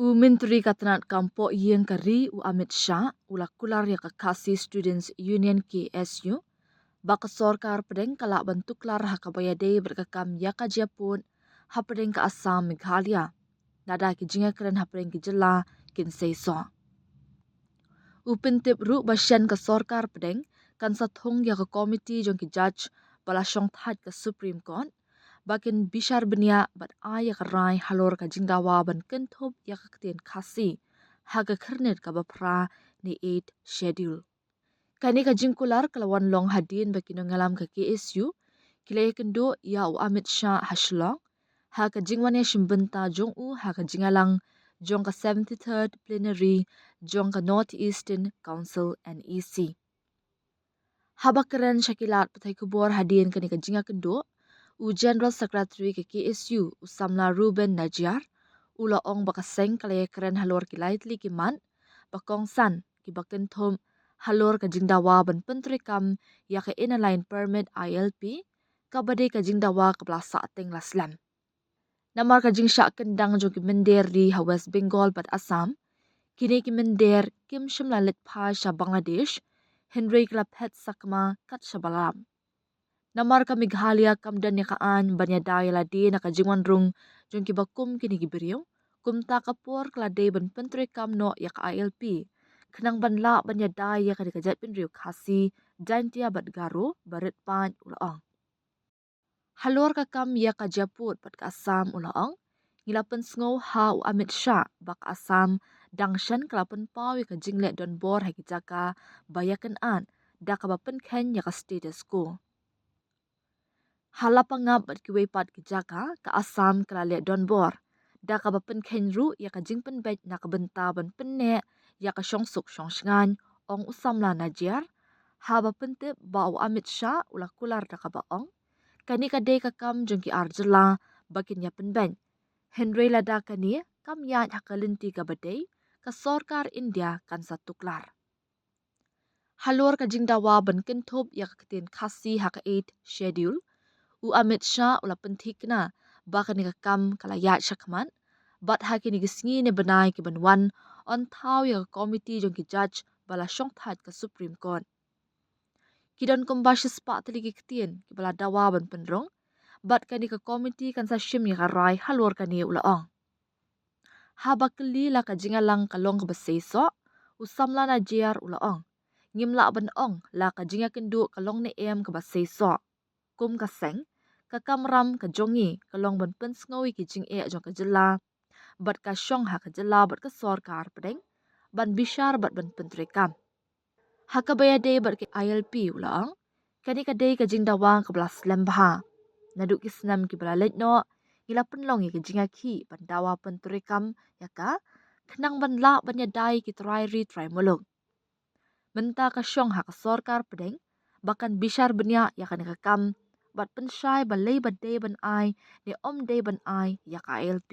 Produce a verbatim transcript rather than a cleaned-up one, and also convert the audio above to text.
U Myntri ka tnad kam poh ïing ka ri u Amit Shah u la kular ïa ka Khasi Students Union K S U ba ka sorkar pdeng ka lah ban tuklar ha kaba ïadei bad ka kam ïa ka jingïapud hapdeng ka Assam Meghalaya, lada ki jingïakren hapdeng ki jylla kin seisoh. U pyntip ruh ba shen ka sorkar pdeng kan sa thung ïa ka komiti jong ki judge ba la shong thait ka Supreme Court ba kin bishar bniah bad ai ïa ka rai halor ka jingdawa ban kynthup ïa ka ktien Khasi ha ka khyrnit kaba phra ne Eighth Schedule. Kane ka jingkular ka la wan long hadien ba ki nongïalam ka K S U ki la ïakynduh ïa u Amit Shah ha Shillong ha ka jingwan ïashim bynta jong u ha ka jingïalang jong ka seventy-third plenary jong ka North Eastern Council, N E C. Haba kren sha ki lad pathai khubor hadien kane ka jingïakynduh, u General Secretary ka K S U u samla Reuben Najiar u la ong ba ka seng ka la ïakren halor ki lai tylli ki mat ba kongsan kiba kynthup halor ka jingdawa ban pyntreikam ïa ka Inner Line Permit, I L P, kaba dei ka jingdawa kaba la sahteng la slem. Namar ka jingshah kyndang jong ki mynder ri ha West Bengal bad Assam, kine ki mynder kim shym la leit phai sha Bangladesh, hynrei ki la phet sakma kat shaba lap. Namar ka Meghalaya kam don ïa ka aiñ ban ïada ïa lade na ka jingwan rung jong kiba kum kine ki briew, kumta ka por ka la dei ban pyntreikam noh ïa ka I L P khnang ban lah ban ïada ïa kane ka jaitbynriew Khasi, Jaintia bad Garo ba rit paid, u la ong. Halor ka kam ïa ka jingïapud bad ka Assam, u la ong, ngi la pynsngew ha u Amit Shah ba ka Assam dang shen ka la pynpaw ïa ka jingleh donbor ha ki jaka ba ïakynad da kaba pynkheiñ ïa ka status quo. Ha la pangap bad kiwei pat ki jaka, ka Assam ka la leh donbor da kaba pynkheiñ ruh ïa ka jingpynbeit na ka bynta ban pynneh ïa ka shongsuk shongshngaiñ, ong u samla Najiar, haba pyntip ba u Amit Shah u la kular da kaba ong, kane ka dei ka kam jong ki ar jylla ba kin ïapynbeit, hynrei lada kane kam ïaid ha ka lynti kaba dei, ka sorkar India kan sa tuklar. Halor ka jingdawa ban kynthup ïa ka ktien Khasi ha ka Eighth Schedule, u Amit Shah u la pynthikna ba kane ka kam ka la ïaid shakhmat bad ha kine ki sngi ne bnai kiban wan, yn thaw ïa ka komiti jong ki judge ba la shong thait ka Supreme Court. Ki don kumba shispah tylli ki ktien kiba la dawa ban pynrung bad kane ka komiti kan sa shim ïa ka rai halor kane, u la ong. Haba kylli la ka jingïalang ka long kaba seisoh, u samla Najiar u la ong, ngim lah ban ong la ka jingïakynduh ka long ne em kaba seisoh. Kum ka seng, ka kamram ka jong ngi ka long ban pynsngew ïa ki jingeh jong ka jylla bad ka shong ha ka jylla bad ka sorkar pdeng ban bishar bad ban pyntreikam. Ha kaba ïadei bad ka I L P, u la ong, kane ka dei ka jingdawa kaba la slem bha. Naduh ki snem kiba la leit noh, ngi la pynlong ïa ka jingïakhih ban dawa pyntreikam ïa ka khnang ban lah ban ïada ïa ki trai ri trai muluk. Mynta ka shong ha ka sorkar pdeng ba kan bishar bniah ïa kane ka kam bad pynshai balei ba dei ban ai ne ym dei ban ai ïa ka I L P.